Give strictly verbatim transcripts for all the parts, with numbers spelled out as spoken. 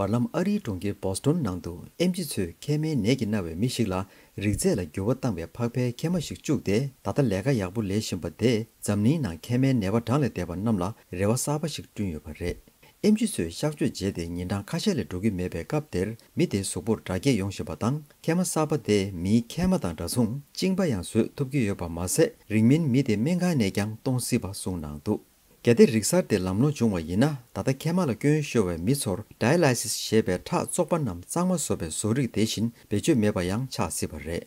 བར་ལམ་ཨ་རིའི་གྲོང་ཁྱེར་བོ་སི་ཊོན་ནང་དུ་ཨེམ་ཆི་ཚོས་མཁལ་མའི་ནད་ཀྱིས་མནར་བའི་མི་ཞིག་ལ་རིགས་རྫས་ལ་འགྱུར་བ་བཏང་བའི་ཕག་པའི་མཁལ་མ་ཞིག་བཅུག་སྟེ། ད་ལྟ་ལས་ཀ་ཡག་པོ་ལས་བཞིན་པ་དེས་འཛམ་གླིང་ནང་མཁལ་མའི་ནད་པ་གྲངས་ལས་འདས་པ་རྣམས་ལ་རེ་བ་གསར་པ་ཞིག་བསྐྲུན་ཡོད་པ་རེད། ཨེམ་ཆི་ཚོས་གཤག་བཅོས་བྱས་ཏེ་ཉིན་གྲངས་ཁ་ཤས་ལས་འགྲོ་གི་མེད་པའི་སྐབས་དེར། མི་དེའི་གཟུགས་པོར་འདྲ་སྐྱེས་ཡོང་བཞིན་པ་དང་། མཁལ་མ་གསར་པ་དེས་མིའི་མཁལ་མ་དང་འདྲ་མཚུངས་གཅིན་པ་ཡང་བཟོས་ཐུབ་ཀྱི་ཡོད་པ་མ་ཟད། རིང་མིན་མི་དེ་སྨན་ཁང་ནས་ཀྱང་གཏོང་སྲིད་པ་གསུངས་གནང་འདུག། གལ་ཏེ་རིག་གསར་དེ་ལམ་ལྷོང་བྱུང་བ་ཡིན་ན། ད་ལྟ་མཁལ་མ་ལ་སྐྱོན་ཤོར་བའི་མི་ཚོར་ཌའི་ལའི་སིས་ཞེས་པའི་ཁྲག་བཙོག་པ་རྣམས་གཙང་མ་བཟོ་བའི་བཟོ་རིག་དེ་བཞིན་བེད་སྤྱོད་མེད་པ་ཡང་ཆགས་སྲིད་པ་རེད།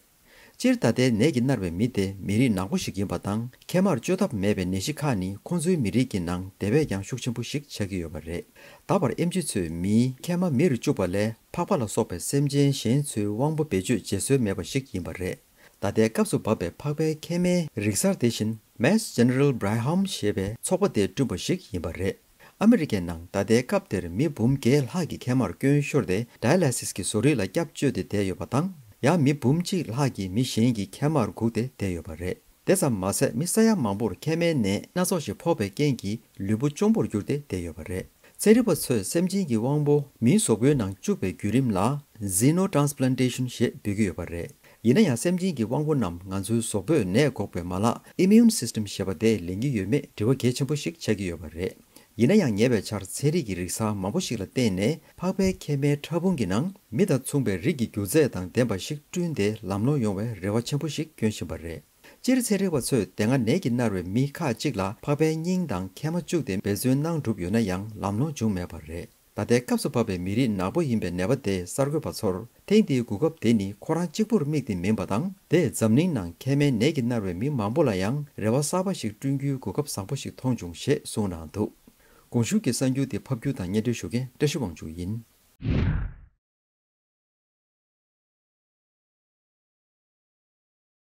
སྤྱིར་ད་ལྟའི་ནད་ཀྱིས་མནར་བའི་མི་དེ་མི་རིགས་ནག་པོ་ཞིག་ཡིན་པ་དང་། མཁལ་མར་བཅོས་ཐབས་མེད་པའི་ནད་གཞི་ཁག་ནི་ཁོང་ཚོའི་མི་རིགས་ཀྱི་ནང་དེ་བས་ཀྱང་ཤུགས་ཆེན་པོ་ཞིག་ཆགས་ཀྱི་ཡོད་པ་རེད། ད་བར་ཨེམ་ཆི་ཚོས་མིའི་མཁལ་མ་མེ་རུ་བཅུག་པ་ལས། ཕག་པ་ལ་སོགས་པའི་སེམས་ཅན་གཞན་ཚོའི་དབང་པོ་བེད་སྤྱོད་བྱེད་སྲོལ་མེད་པ་ཞིག་ཡིན་པ་རེད། ད་ལྟའི་སྐབས་སུ་བབས་པའི་ཕག་པའི་མཁལ་མའི་རིག་གསར་དེ་བཞིན། Mass General Brigham ཞེས་པའི་ཚོགས་པ་དེས་བསྐྲུན་པ་ཞིག་ཡིན་པ་རེད། ཨ་མི་རི་ཀའི་ནང་ད་ལྟའི་སྐབས་དེར་མི་འབུམ་བརྒྱད་ལྷག་གི་མཁལ་མར་སྐྱོན་ཤོར་ཏེ། ཌའི་ལའི་སིས་ཀྱི་བཟོ་རིག་ལ་སྐྱབས་བཅོལ་ཏེ་བསྡད་ཡོད་པ་དང་། ཡང་མི་འབུམ་གཅིག་ལྷག་གིས་མི་གཞན་གྱི་མཁལ་མར་སྒུག་སྟེ་བསྡད་ཡོད་པ་རེད། དེ་ཙམ་མ་ཟད། མི་ས་ཡ་མང་པོར་མཁལ་མའི་ནད་སྣ་ཚོགས་ཤིག་ཕོག་པའི་རྐྱེན་གྱིས་ལུས་པོ་གཅོང་པོར་གྱུར་ཏེ་བསྡད་ཡོད་པ་རེད། ཚན་རིག་པ་ཚོས་སེམས་ཅན་གྱི་དབང་པོ་མིའི་གཟུགས་པོའི་ནང་བཅུག་པའི་བརྒྱུད་རིམ་ལ་Xenotransplantation ཞེས་འབོད་ཀྱི་ཡོད་པ་རེད། ཡིན་ན་ཡང་། སེམས་ཅན་གྱི་དབང་པོ་རྣམས་ང་ཚོའི་གཟུགས་པོས་ནད་འགོག་པའི་མ་ལག་Immune System ཞེས་པ་དེས་ལེན་གྱི་ཡོད་མེད་དྲི་བ་གལ་ཆེན་པོ་ཞིག་ཆགས་ཀྱི་ཡོད་པ་རེད། ཡིན་ན་ཡང་། ཉེ་བའི་ཆར་ཚན་རིག་གི་རིག་གསར་མང་པོ་ཞིག་ལ་བརྟེན་ནས། ཕག་པའི་མཁལ་མའི་ཕྲ་ཕུང་གི་ནང་མི་དང་མཚུངས་པའི་རིགས་ཀྱི་རྒྱུ་རྫས་དང་ལྡན་པ་ཞིག་བསྐྲུན་ཏེ། ལམ་ལྷོང་ཡོང་བའི་རེ་བ་ཆེན་པོ་ཞིག་བསྐྱོན་བཞིན་པ་རེད། སྤྱིར་ཚན་རིག་པ་ཚོས་དེ་སྔ་ནད་ཀྱིས་མནར་བའི་མི་ཁག་ཅིག་ལ་ཕག་པའི་སྙིང་དང་མཁལ་མ་བཅུག་སྟེ་འབད་བརྩོན་གནང་གྲུབ་ཡོད་ན་ཡང་། ལམ་ལྷོང་བྱུང་མེད་པ་རེད། ད་ལྟའི་སྐབས་སུ་བབས་པའི་མི་རིགས་ནག་པོ་ཡིན་པའི་ནད་པ་དེས་གསར་འགོད་པ་ཚོར། ཐེངས་འདིའི་གོ་སྐབས་དེ་ནི་ཁོ་རང་གཅིག་པུར་དམིགས་ཏེ་མིན་པ་དང་། དེས་འཛམ་གླིང་ནང་མཁལ་མའི་ནད་ཀྱིས་མནར་བའི་མི་མང་པོ་ལ་ཡང་རེ་བ་གསར་པ་ཞིག་བསྐྲུན་རྒྱུའི་གོ་སྐབས་བཟང་པོ་ཞིག་མཐོང་བྱུང་ཞེས་གསུངས་གནང་འདུག། གོང་ཞུས་ཀྱི་གསར་འགྱུར་དེ་ཕབ་སྒྱུར་དང་སྙན་སྒྲོན་ཞུ་མཁན་བཀྲ་ཤིས་དབང་ཕྱུག་ཡིན།